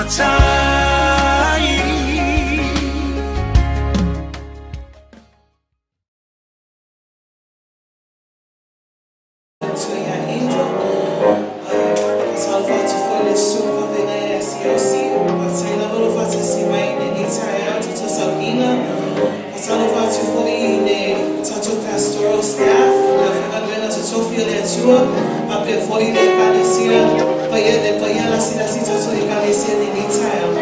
Matai. Matua ia Angel, faatalofa atu foi i le susuga faafeagai ia Siaosi, faafetai lava lou faatasi mai i lenei taeao tutuasauina. Faatalofa atu foi i le tatou pastoral staff, le aufaigaluega totofi a le Atua, faapea foi le Ekalesia paia, le paia lasilasi tatou Ekalesia i lenei taeao.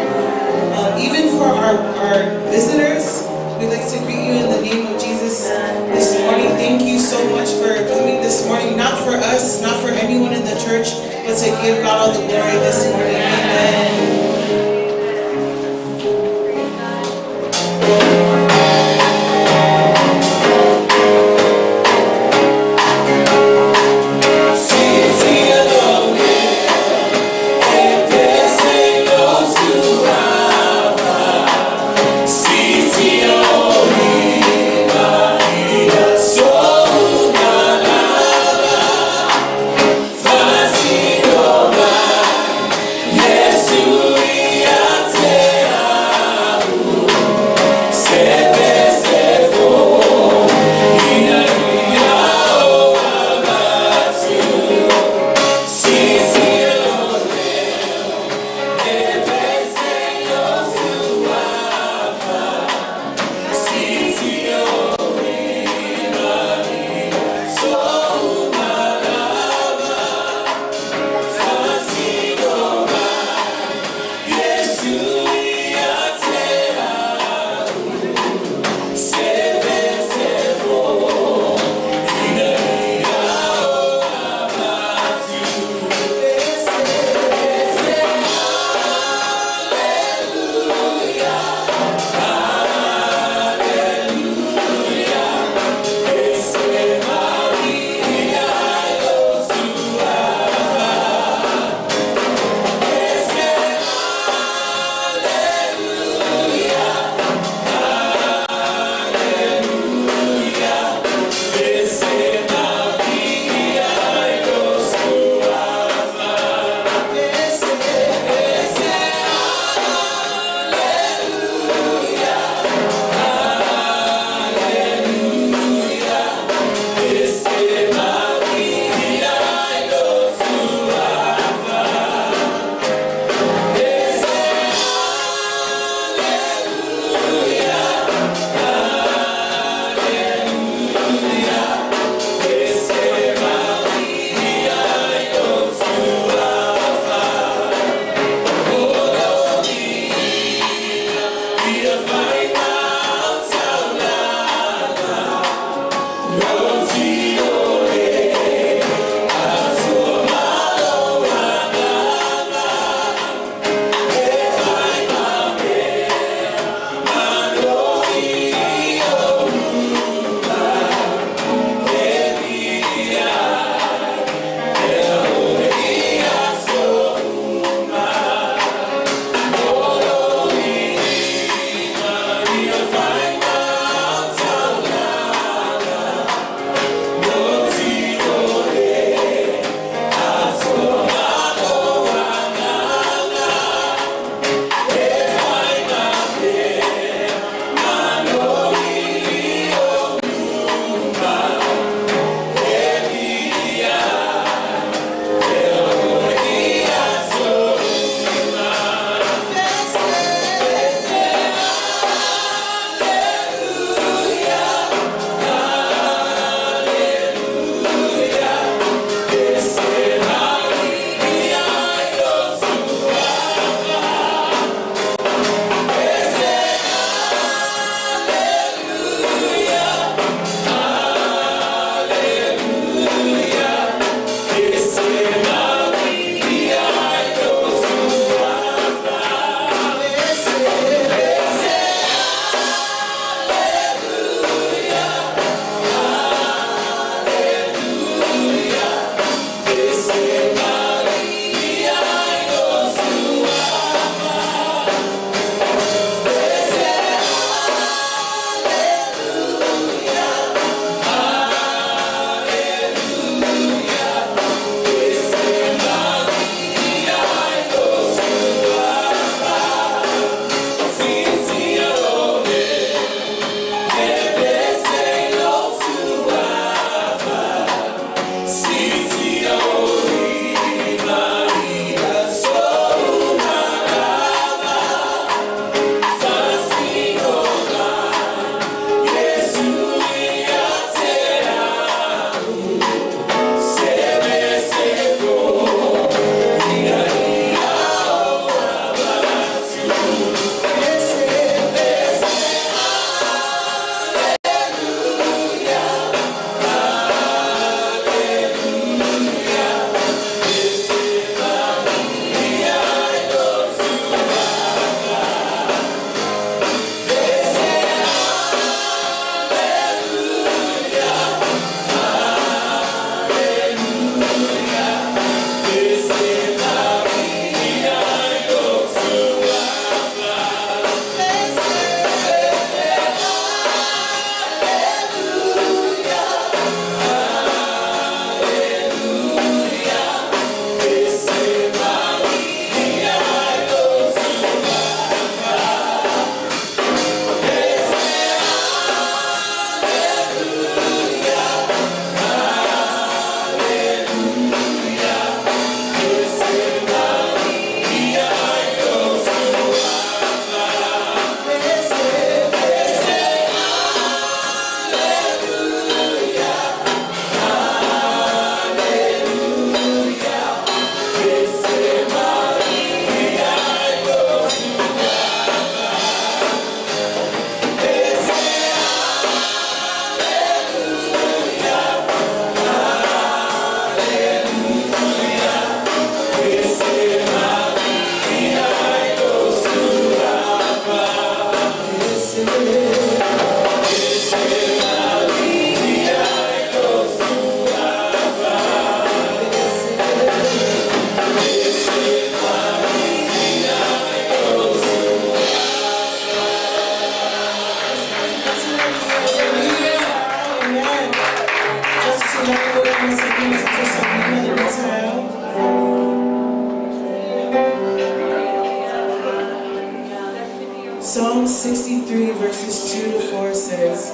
Even for our visitors, we'd like to greet you in the name of Jesus this morning. Thank you so much for coming this morning. Not for us, not for anyone in the church, but to give God all the glory this morning. Amen. Yes. Psalm 63 verses 2 to 4 says,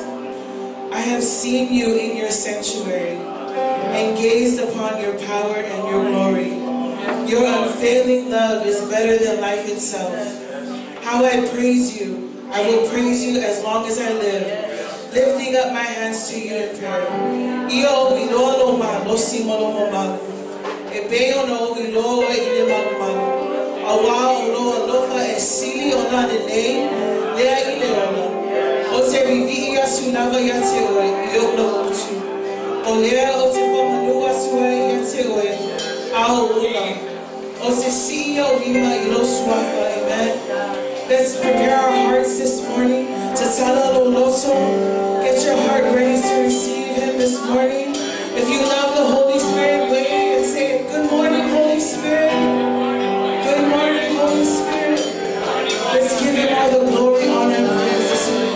I have seen you in your sanctuary and gazed upon your power and your glory. Your unfailing love is better than life itself. How I praise you. I will praise you as long as I live, lifting up my hands to you in prayer. Ia o iloa lo malosi ma lo mamalu. E pei ona ou iloa oe i le malumalu. Auā o lou alofa e sili ona lelei, lea i le ola. Ou te vivii atu lava ia te oe i ou utu. O lea ou te faamanu atu ai ia te oe, a ou ola. Ou te sii ou lima i lou suafa. Amen. Let's prepare our hearts this morning to tala lou loto. Get your heart ready to receive Him this morning. If you love the Holy Spirit, wave and say, "Good morning, Holy Spirit. Good morning, Holy Spirit." Let's give Him all the glory, honor, and praise this morning.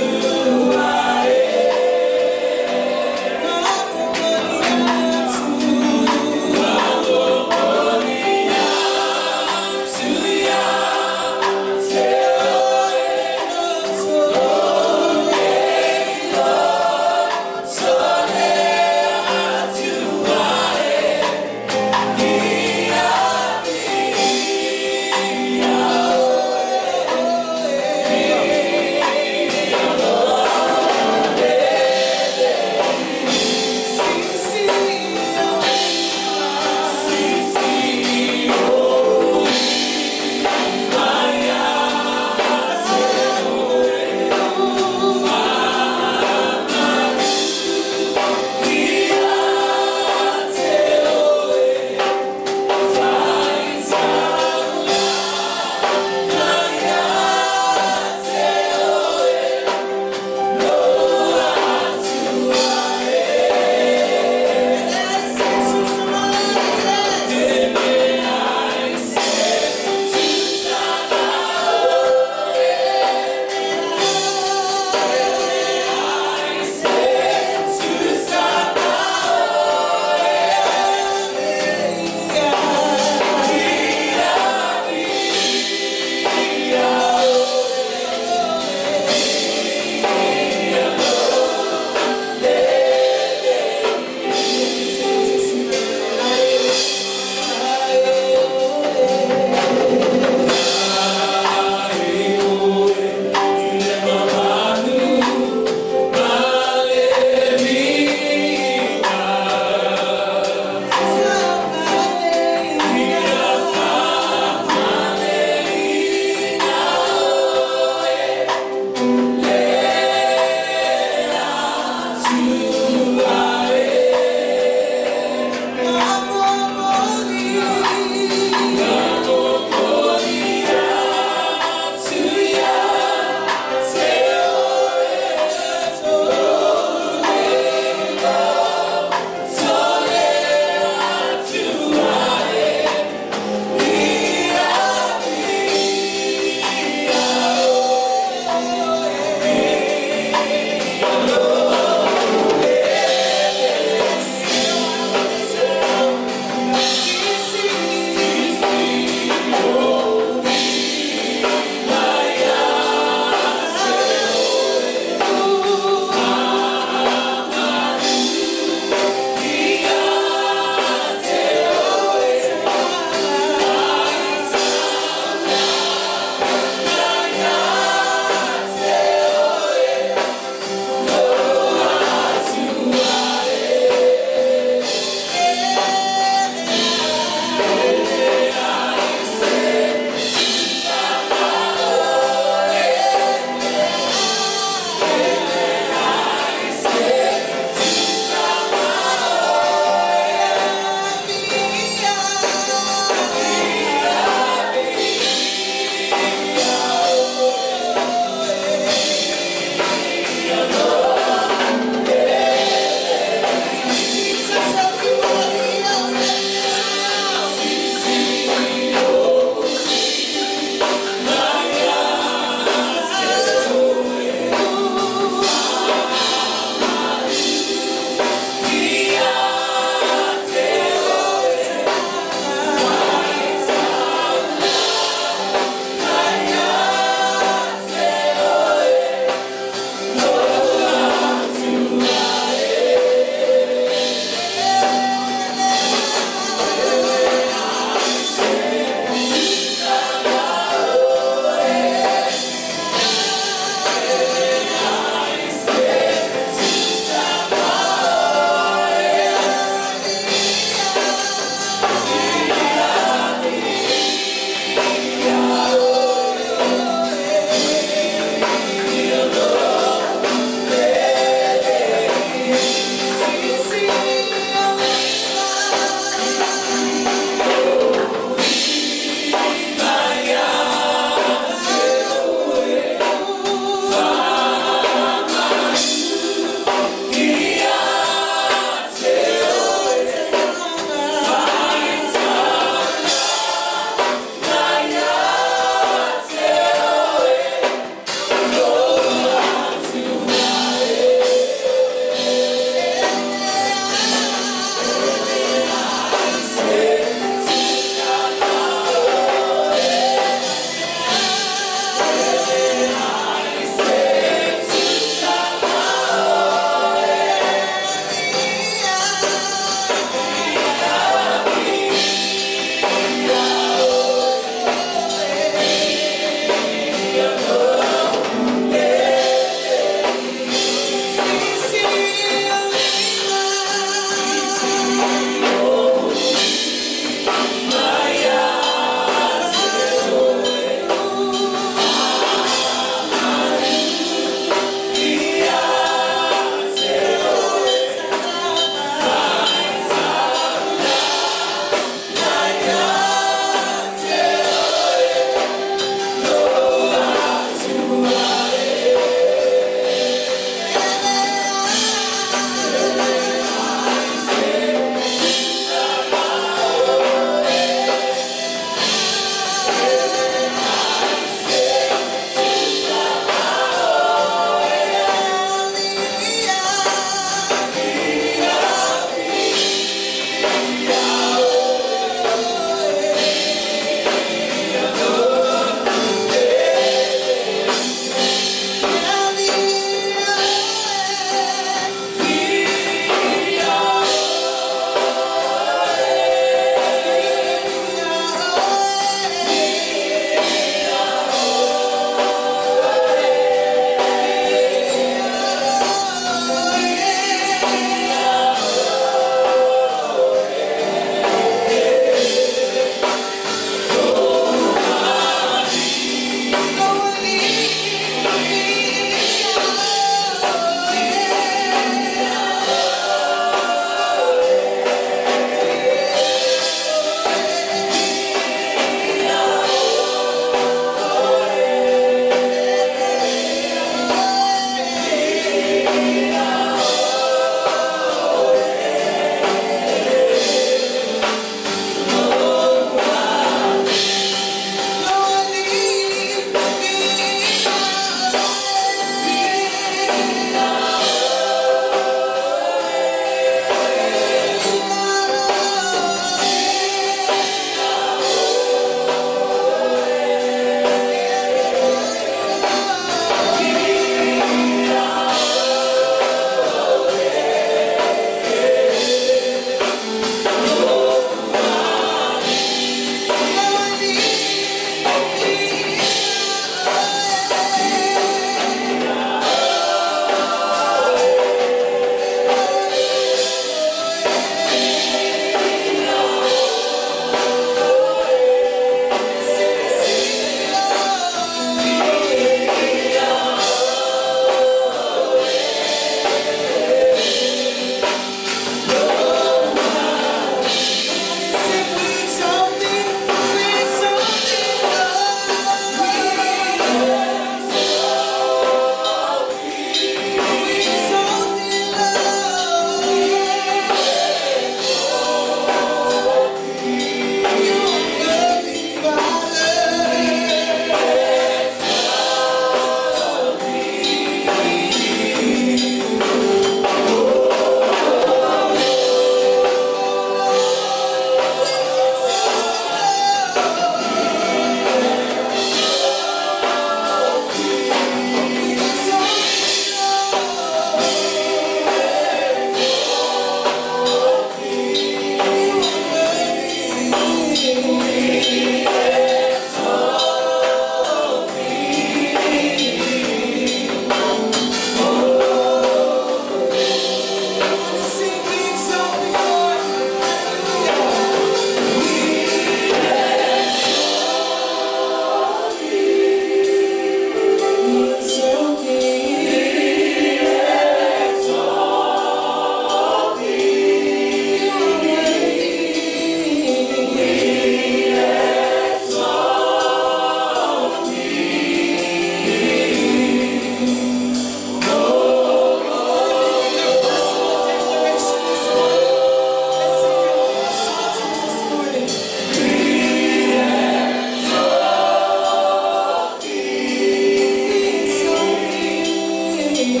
Come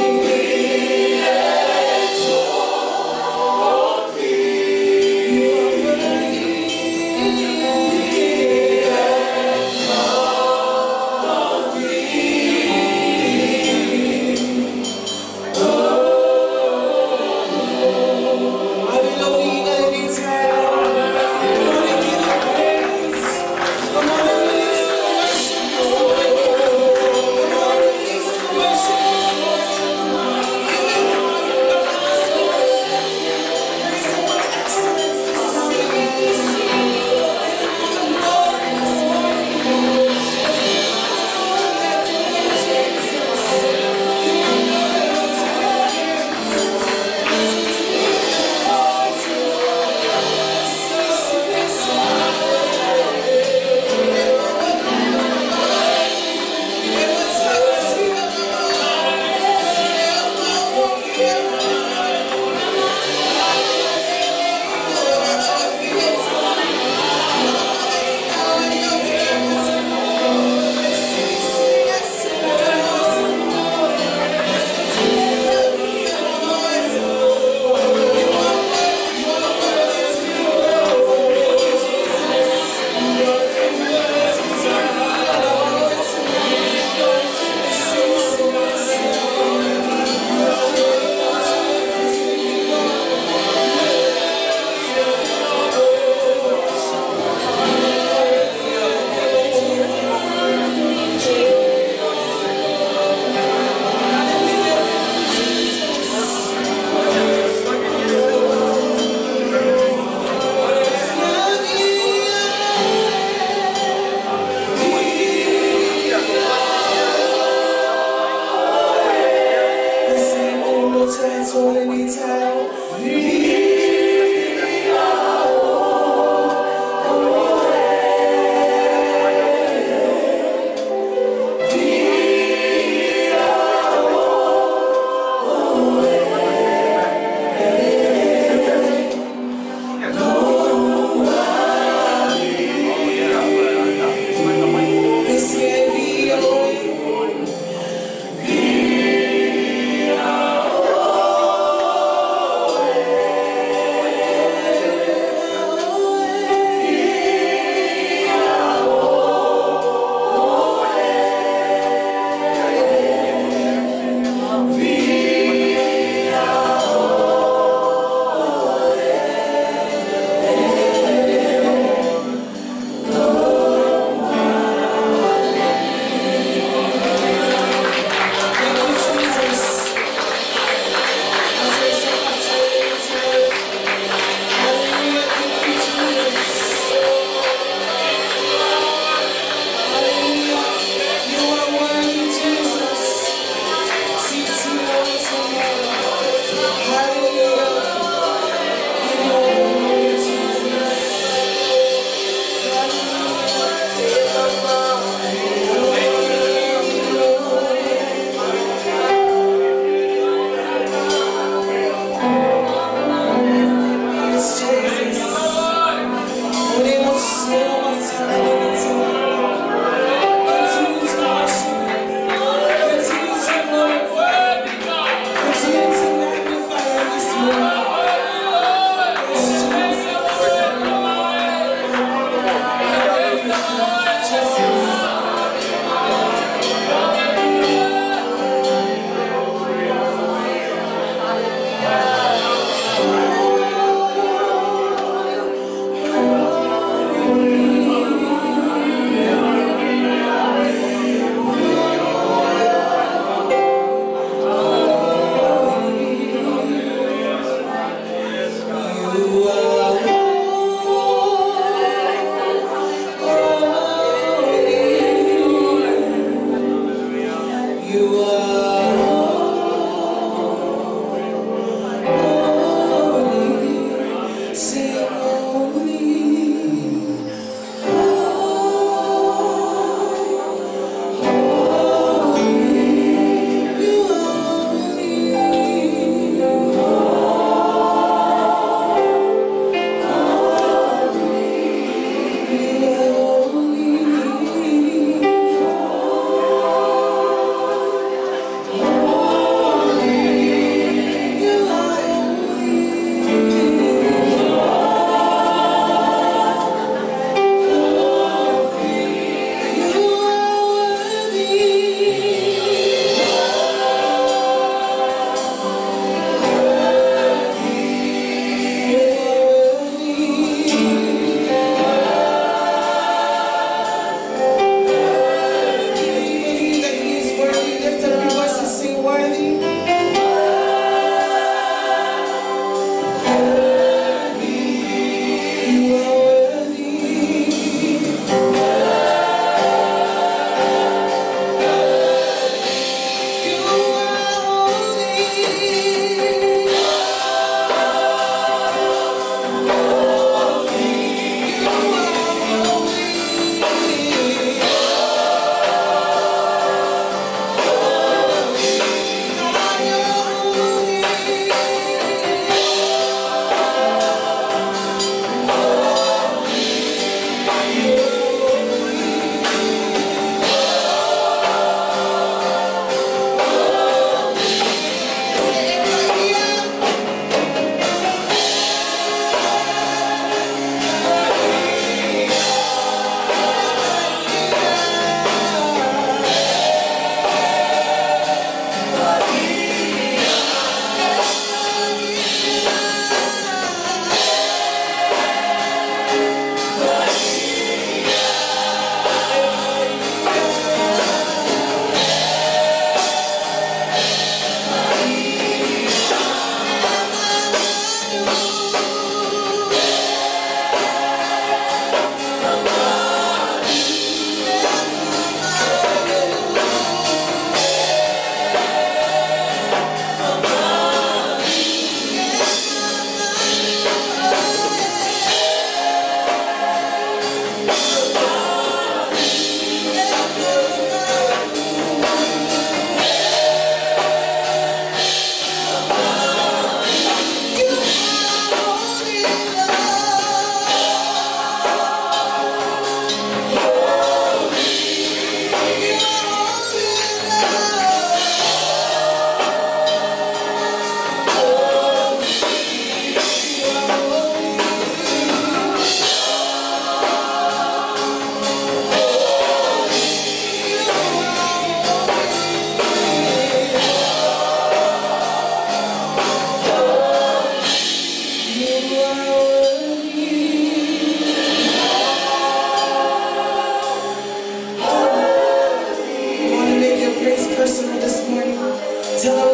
on and release the worship this morning.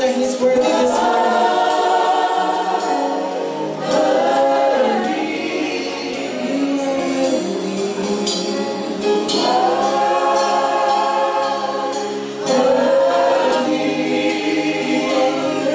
Lord that he's worthy this morning? You are worthy.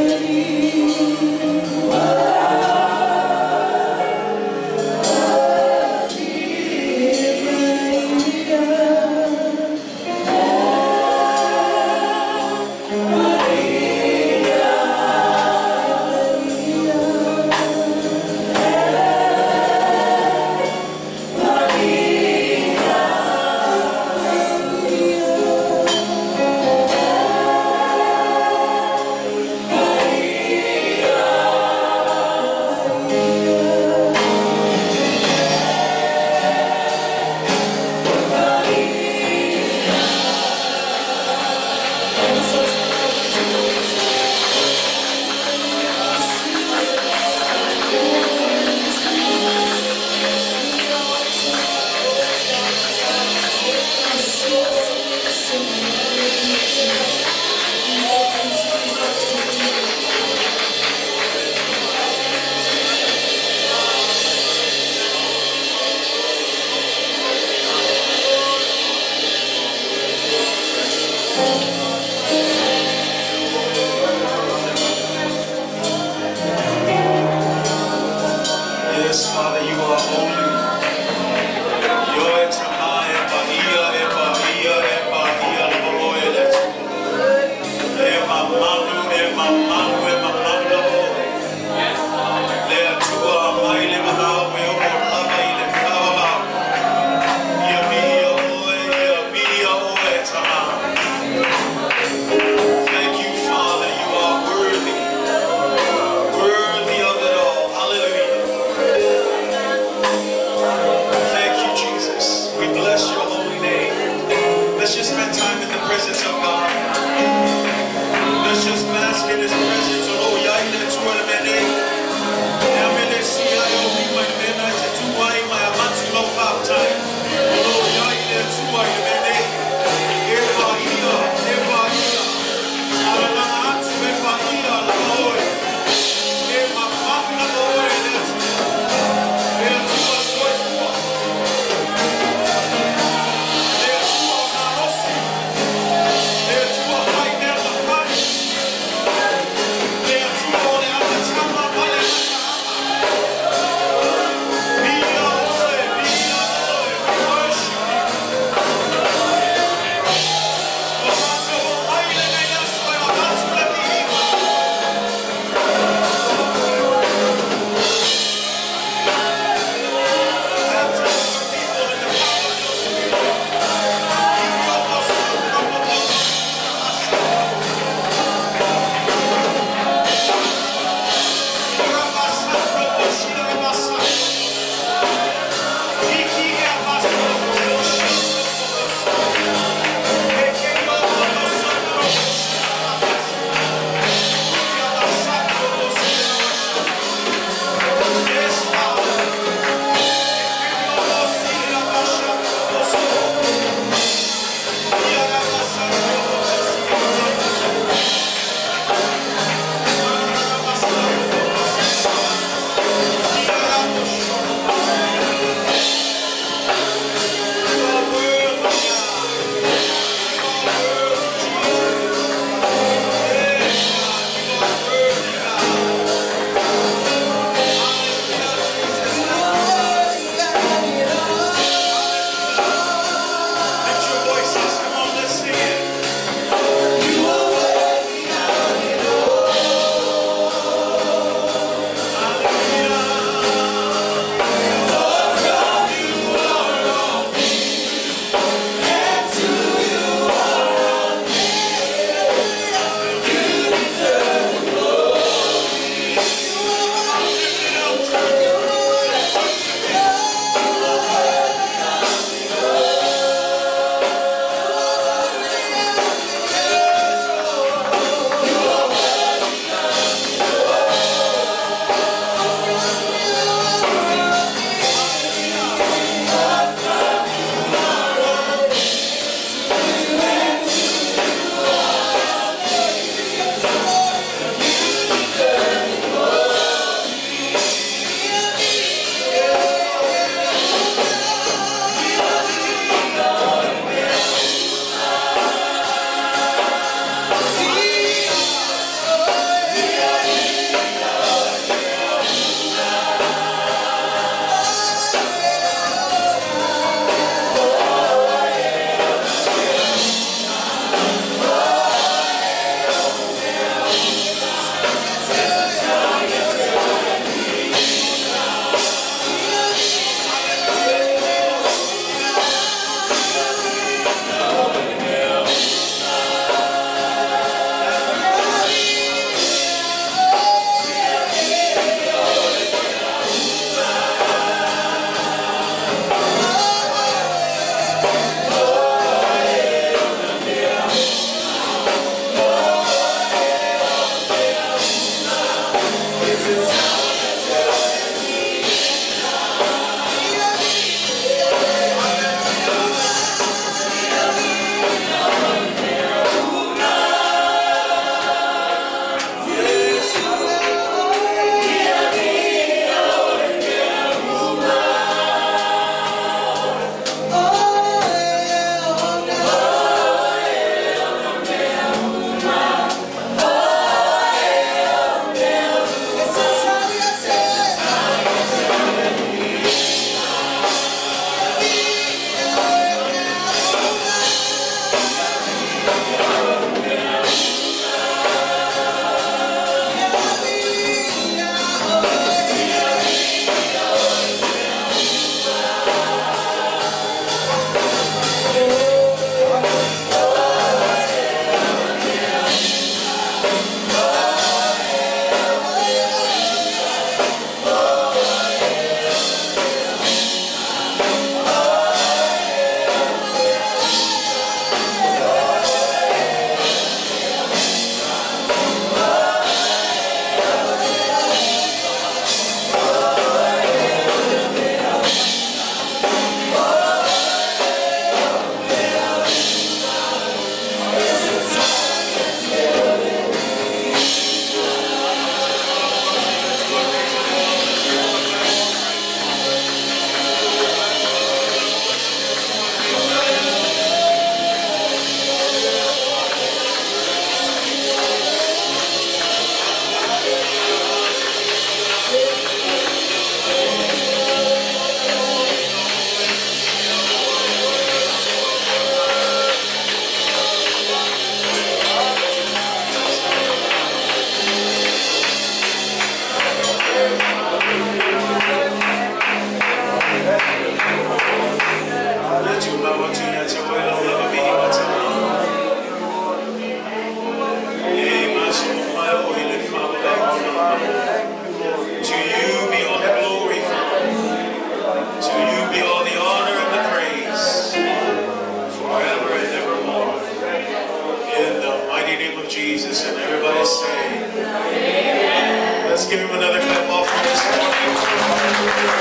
Let's give him another clap offering this morning. Hallelujah.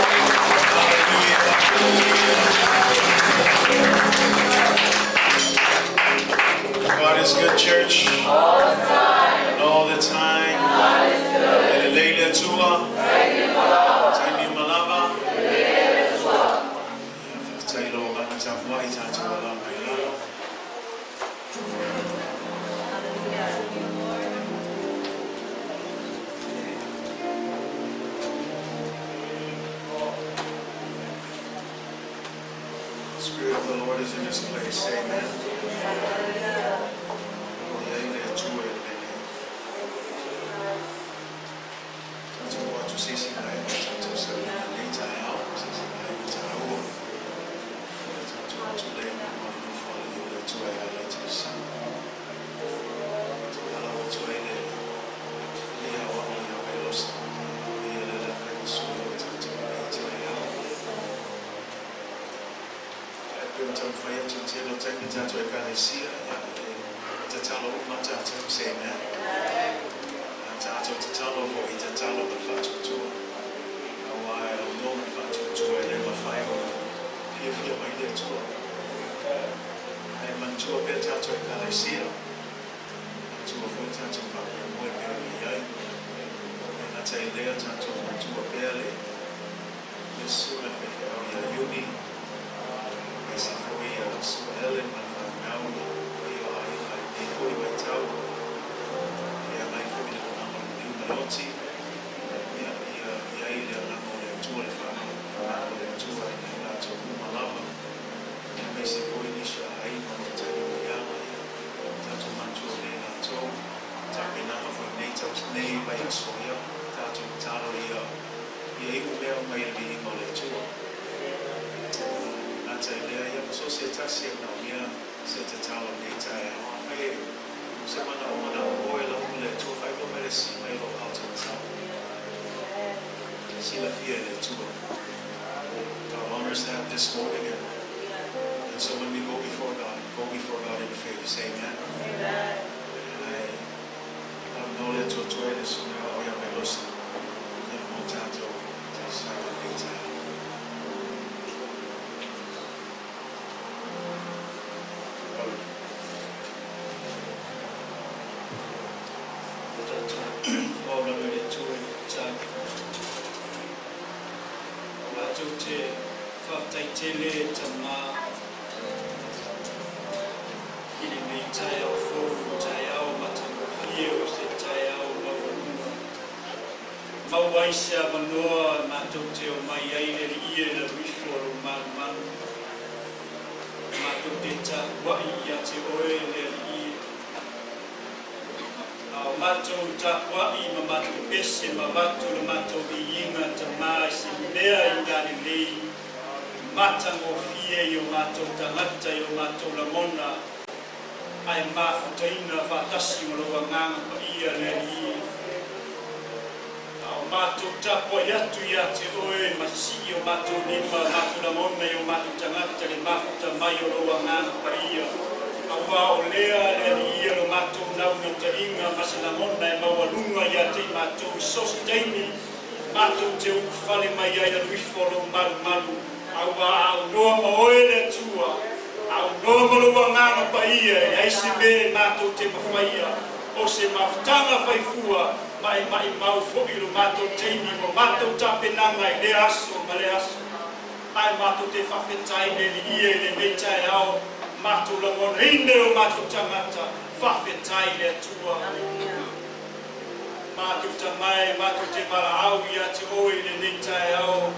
Hallelujah. God is good, church. All the time. And all the time. God is good. Elelei le Atua. Taimi uma lava. Faafetai i lou agaga tapuai tatou alaala mai lalo. Spirit of the Lord is in this place. Amen. O i ai le Atua i lenei. Tatou o atu se isi vaega o tatou sauliga i lenei taeao, se isi vaega taua. Tatou o atu lea i luma o le nofoalii o le Atua e ala i talosaga. Tatalo atu ai le alii aoao ia Mailosa, o ia le le fai ma sui o tatou i lenei taeao. Ae pei ona taumafai atu i le tele o taimi tatou Ekalesia, ia, e tatalo uma tatou, say amen. A tatou tatalo foi, tatalo ma le faatuatua. Aua e aunoa ma le faatuatua e le mafai ona fiafia mai le Atua. Ae manatua pea tatou Ekalesia, manatua foi tatou faamoemoe pei ona i ai. E gata i lea tatou manatua pea le susuga i le faifeau ia Iuni, aemaise foi ia Sue Ellen ma le fanau ma le paia o aiga i lenei foi vaitau. Feagai foi le agaga o le maliu ma le oti, ia, ia i ai le agaga o le Atua, le faamalo o le Atua i latou uma lava, aemaise foi nisi o aiga o lo o tali mai aga, ia, tatou manatua pea i latou. Tapenaga foi i lenei vaiaso, ia, tatou tatalo ia ia iu mea uma i le viiga o le Atua. E gata i lea, ia, ma so o se tasi e manaomia se tatalo i lenei taeao, afai e o se manaoga na o oe lau ma le Atua, faailoa mai le sii mai o lou aao taumatau. Silafia e le Atua. God honors that this morning. And so when we go before God, go before God in faith. Say amen. Amen. Ae avanoa le Atua toe le susuga aoao ia Mailosa, ia mo tatou talosaga i lenei taeao. O tatou faaulalo i le Atua i le tatalo. Matou te faafetai tele Tamā i lenei taeao fou, taeao matagofie o se taeao maualuga. Maua ai se avanoa matou te omai ai le Alii e lau ifo o lou malumalu. Matou te tapuai ia te oe le Alii. A o matou tapuai ma matou pese ma avatu le matou viiga Tamā i se mea i lalelei matagofie i o matou tagata i o matou lagona ae mafutaina faatasi ma lou Agaga Paia le Alii. A o matou tapuai atu ia te oe ma sii o matou lima, matou lagona i o matou tagata le mafuta mai o lou Agaga Paia. Aua o lea le Alii lo matou naunautaiga ma se lagona e maualuga ia te i matou i so o se taimi matou te ulufale mai ai alu ifo o lou malumalu. Aua a aunoa ma oe le Atua, aunoa ma lou Agaga Paia, e leai se mea e matou te mafaia o se mafutaga faifua ma e maimau foi lo matou taimi ma matou tapenaga i lea aso ma lea aso. Ae matou te faafetai le Alii i lenei taeao matou lagonaina e o matou tagata, faafetai le Atua. Matou Tama e, matou te valaau ia te oe i lenei taeao.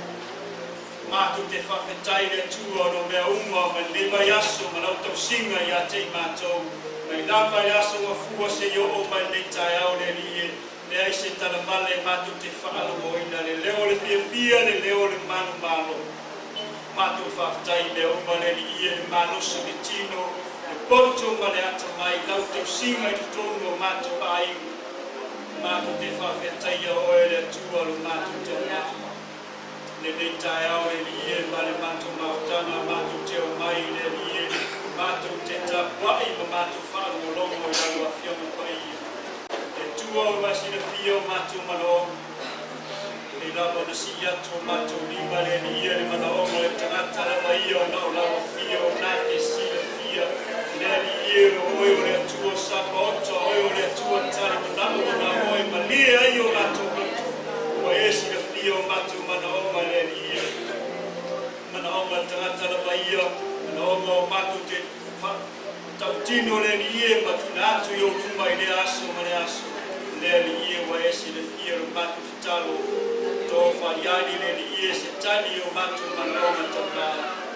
Matou te faafetai le Atua ona o mea uma mai lenei vaiaso ma lau tausiga ia te i matou. Mai lava i le aso Gafua seia oo mai lenei taeao le Alii e, leai se talavale matou te faalogoina le leo o le fiafia, le leo o le manumalo. Matou faafetai i mea uma le Alii e, le malosi o le tino, le poto ma le atamai, lau tausiga i totonu o matou aiga. Matou te faafetaia oe le Atua lo matou Tama. Lenei taeao le Alii e, ma le matou mafutaga matou te omai le Alii e, matou te tapuai ma matou faalogologo i lau Afioga Paia. Le Atua ua silafia o matou manaoga. lava na si atu o matou lima le Alii ia le manaoga o le tagata lava ia ona o lau afio o na te silafia le Alii e o oe o le Atua o Sapaoto, oe o le Atua tali manao ona oe malie ai o latou loto ua e silafia o matou manaoga le Alii e manaoga le tagata lava ia manaoga o matou te tautino le Alii e ma tuuina atu i ou luma i lea aso ma lea aso le Alii e ua e silafia lo matou tatalo to faliali le Alii e se tali o matou manaoga tama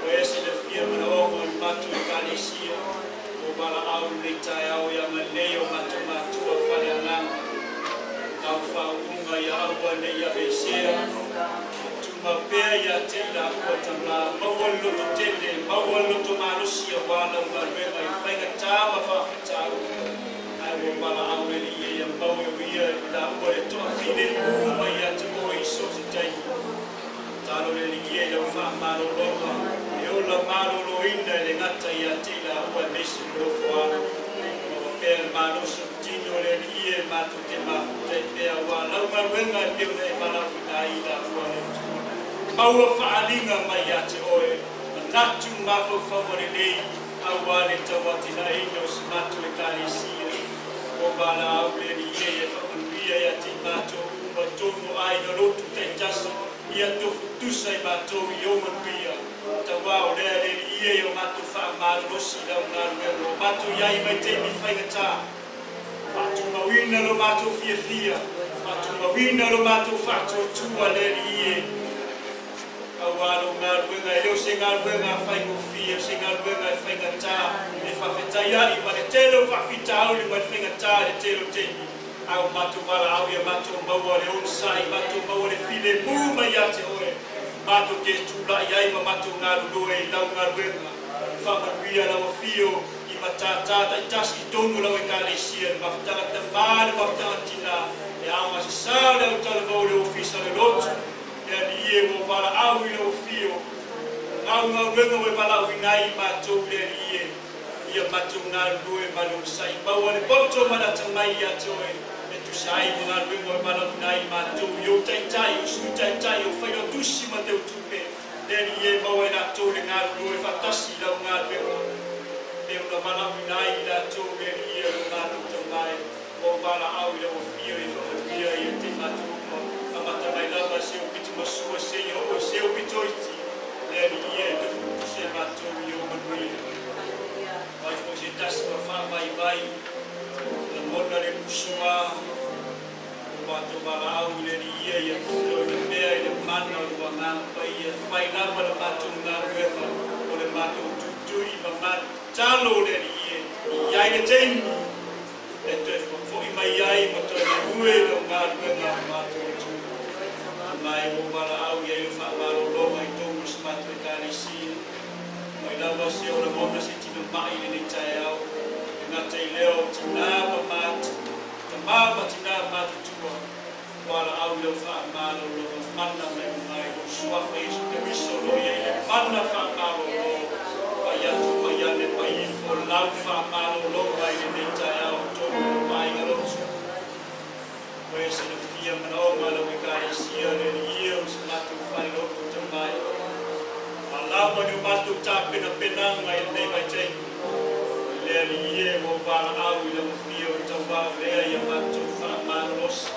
ua e silafia manaoga o le matou Ekalesia o valaau lenei taeao ia agalelei o matou matua faaleagaga lau faauuga ia aua nei aveesea tumau pea ia te i laua tama maua le loto tele maua le loto malosi auā lau galuega i faigatā ma faafitauli ae ua valaau le Alii e ia mau e uia i laua le toafilemu mai ia te oe i so o se taimi. Talo le Alii e i lau faamalologa e ola maloloina e le gata ia te i laua aemaise le nofoaga maua pea le malosi o le tino le Alii e matou te mafuta ai pea auā lau galuega e pei ona e valaauina ai i laua le Atua. Maua faaaliga mai ia te oe manatu mafaufauga lelei auā le tauatinaeina o si matou Ekalesia. Ua valaau le Alii e ia faamanuia ia te i matou uma tonu o aiga lotu taitasi ia tofutusa i matou i ou manuia. Tauā o lea le Alii e ia o matou faamalolosi i lau galuega o matou i ai i vaitaimi faigatā. Faatumauina lo matou fiafia, faatumauina lo matou faatuatua le Alii e auā lou galuega e le o se galuega faigofie, o se galuega e faigatā e faafetai ai ma le tele o faafitauli ma le faigatā i le tele o taimi ae ua matou valaau ia matou maua le onosai matou maua le filemu mai ia te oe matou te tulai ai ma matou galulue i lau galuega. Faamanuia lau afio i matātā taitasi i totonu o lau Ekalesia i le mafutaga tamā le mafutaga tinā e aoga sasā le autalavou o le ofisa o le lotu le Alii e ua valaau i lau afio gaugauega ua e valaauina ai i matou le Alii e ia matou galulue ma le onosai maua le poto ma le atamai ia te oe e tusa ai ma galuega ua e valaauina ai i matou i ou taitai o sui taitai o failautusi ma teutupe le Alii e maua e latou le galulue faatasi i lau galuega pei ona valaauina ai i latou le Alii e o lo matou taumae ua ou valaau i lau afio e faamanuia ia te i matou uma amata mai lava se ou pito masua seia oo i se ou pito iti le Alii e tofutusa i matou i ou manuia. Mai foi se tasi ma faavaivai lagona le uso a o matou valaau i le Alii e ia tuloina pea i le mana o le Agaga Paia e fai lava le matou galuega o le matou tuitui ma tatalo le Alii e i ai le taimi e toe fo'i mai ai ma toe galue i lau galuega a matou Atua. Mai ua valaau i ai o faamalologa i totonu o si matou Ekalesia. Mai lava se o lagona se tino mai lenei taeao e gata i lea o tinā ma matu, tamā ma tinā matutua, valaau i lau faamalologa mana mai luga i lou suafa Iesu Keriso o lo o i ai le mana faamalolo pai atu pai ane pai ifo lau faamalologa i lenei taeao i totonu o lou aiga lotu. Ua e silafia manaoga o lau Ekalesia le Alii e o si matou fale lotu tamai. A lava ni o matou tapenapenaga i lenei vaitaimi, le Alii e ua ou valaau i lau afio i tauā o lea ia matou faamalolosi,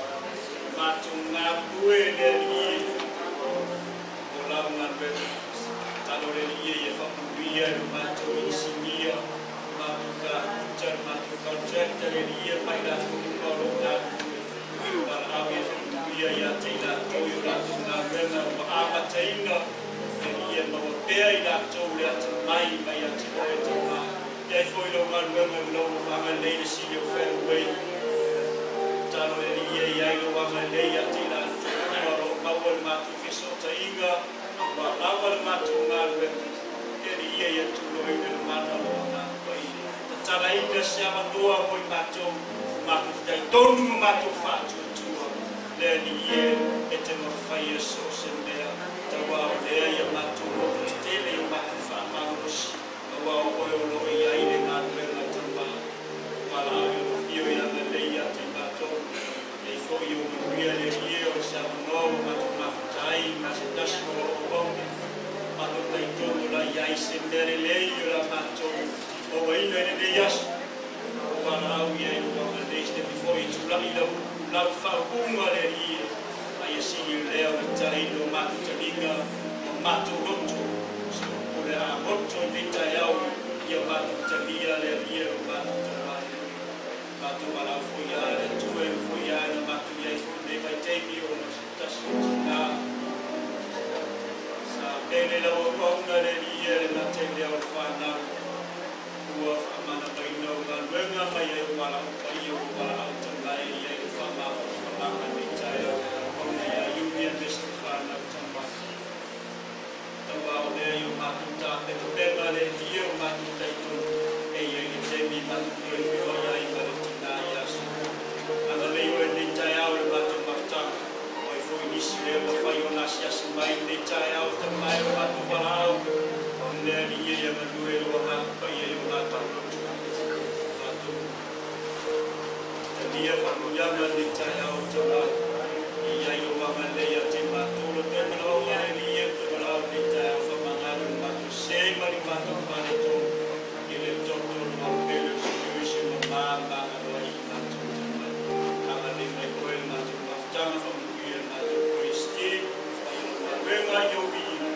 matou galulue le Alii e o lau galuega. Tatalo le Alii e ia faamanuia i lo matou inisinia, matou kaputa, le matou contractor le Alii e ma i latou uma o lo o galulue. Valaau ia faamanuia ia te i latou i o latou galuega ua amataina le Alii e maua pea i latou le atamai mai ia te oe Tamā. I ai foi lau galuega i lau agalelei le sili o Fairway. Tatalo le Alii e i ai lou agalelei ia te i latou uma o lo o maua le matou fesootaiga ua lava le matou galuega. Le Alii e ia tuloina le mana o lou Agaga Paia. Tatalaina se avanoa mo i matou, matou te talitonu ma matou faatuatua. Le Alii e e te mafaia so o se mea. Tauā o lea ia matou loto tetele i o matou faamalolosi, auā o oe o lo o i ai le galuega Tamā. Valaau i lou afio ia agalelei ia te i matou. Ia i foi ou manuia le Alii e o se avanoa ua matou ai ma se tasi o lau auauna. Matou talitonu o le a i ai se mea lelei o le a matou mauaina i lenei aso. O valaau ia i lou agalelei se taimi foi e tulai lau lau faaupuga le Alii e, a ia sili lea ona tatalaina o matou taliga ma matou loto, se upu o le a goto i lenei taeao ia matou talia le Alii e lo matou Tama i le Lagi. Matou valaau foi a le Atua e foi a na matou i ai foi i lenei vaitaimi ona o se tasi o tina sa pele lau auauna le Alii e le gata i lea o le fanau ua faamalamaina o galuega mai ai o valaau paia ua valaau taulae i ai le faamafanafanaga i lenei taeao le auauna ia Iuni aemaise le fanau tama tauao lea i o matou tapenapena le Alii e o matou talitonu e i ai le taimi matou toe feiloai ai ma le tina ia Sulu. Agalelei oe i lenei taeao i le matou mafutaga, o ai foi nisi lea ua fai ona asiasi mai i lenei taeao tamae o matou valaau, le Alii e ia galue lou Agaga Paia i o latou loto. Matou talia faamanuiaga i lenei taeao tamae, e i ai lou agalelei ia te matou lo toe manaoga le Alii e toe valaau i lenei taeao faamagalo i le matou sē ma le matou faaletonu i le toto o le pele o se Iesu ma magalo ai i matou tamae. Agalelei mai oe i le matou mafutaga faamanuia i le matou praise team ai o galuega i ou viiga.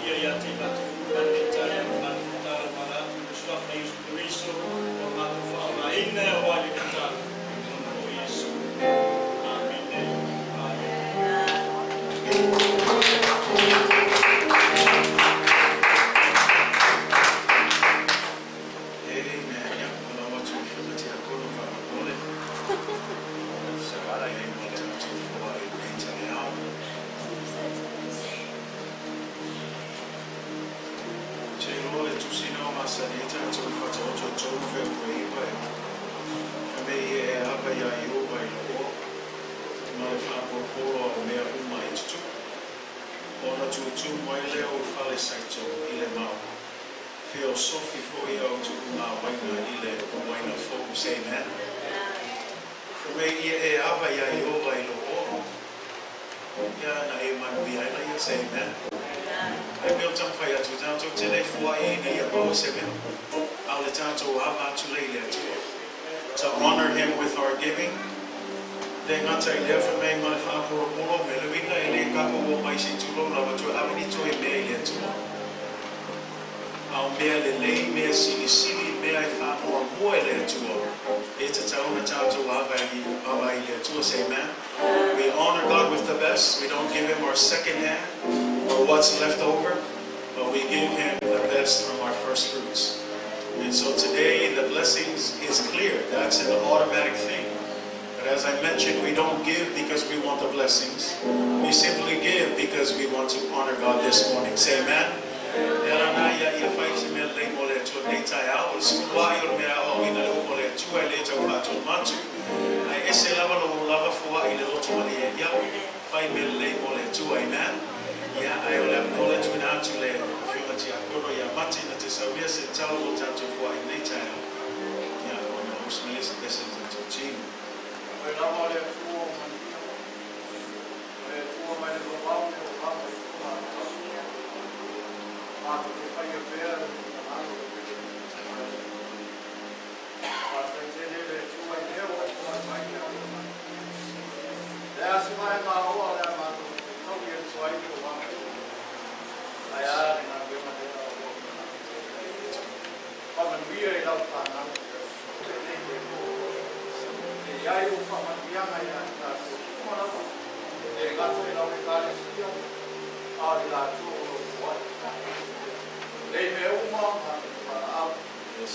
Ia ia te matou uma lenei taeao malafutala wala atu i le suafa Iesu Keriso o matou faaaogaina e aua le tatalo ona o Iesu. Amene. Amen. Amen. Ia, wala watu i whina te akono whaamapole. Sa ai ai mo le tātou fua i lenei taeao. Te iloa le tusina o masani e tātou i Whataoto tolu fe ua iwa e. Wha me ia e ava ia Iova i lo oa. Ma le whaapolopolo o mea uma e tutupu. Ona tutu mai lea o fale saito i le mau. Feosofi foi au tu ngā waina i le waina fou. Say amen. Fa me ia e ava ia Iova i lo oa. Ia na e manuia ai la ia. Say amen. Ai mea o taumafai atu tatou te le foai ina ia maua se mea. A o le tatou ava atu lea i le Atua. To honor him with our giving. Le gata i lea fai mai ma le faapolopolo me le uiga e le kako ua mai se i tulou lava toe ave ni toe mea i le Atua. A o mea lelei, mea silisili, mea e faamuamua e le Atua e tatau ona tatou ava i ava i le Atua. Say amen. We honor God with the best. We don't give him our second hand or what's left over, but we give him the best from our first fruits. And so today the blessings is clear. That's an automatic thing. But as I mentioned, we don't give because we want the blessings. We simply give because we want to honor God this morning. Say amen. E ala nā ia ia fai se mea lelei mo le Atua nei taeao, o le sefulu ai o le mea aoaoina le upu a le Atua e le tau faatolu atu. Ae ese lava lou lava foai i le loto malie. Ia, fai mea lelei mo le Atua. Amen. Ia, ae o le avanoa lea tuuina atu i le Afioga Tiakono ia Mati na te saunia se tatalo mo tatou foai i lenei taeao. Ia, ona usi mai lea se tasi o le tatou team. Oe lava o le Atua o manuia, o le Atua mai le vavau e oo lava i tona atugaluga. Matou te faia pea le finagalo o le Atua. Faafetai tele le Atua i lea ua e tulai mai le avanoa. Le a se vaega aoa o le a matou taui atu ai i lou agalelei. Ae a le galuega lea o lo o faamanuia i lau fanau lenei le po. E i ai ou faamanuiaga ia te tatou uma lava, e le gata i lau Ekalesia, a o i latou o lo o ai. Nei mea uma matou te valaau. Yes.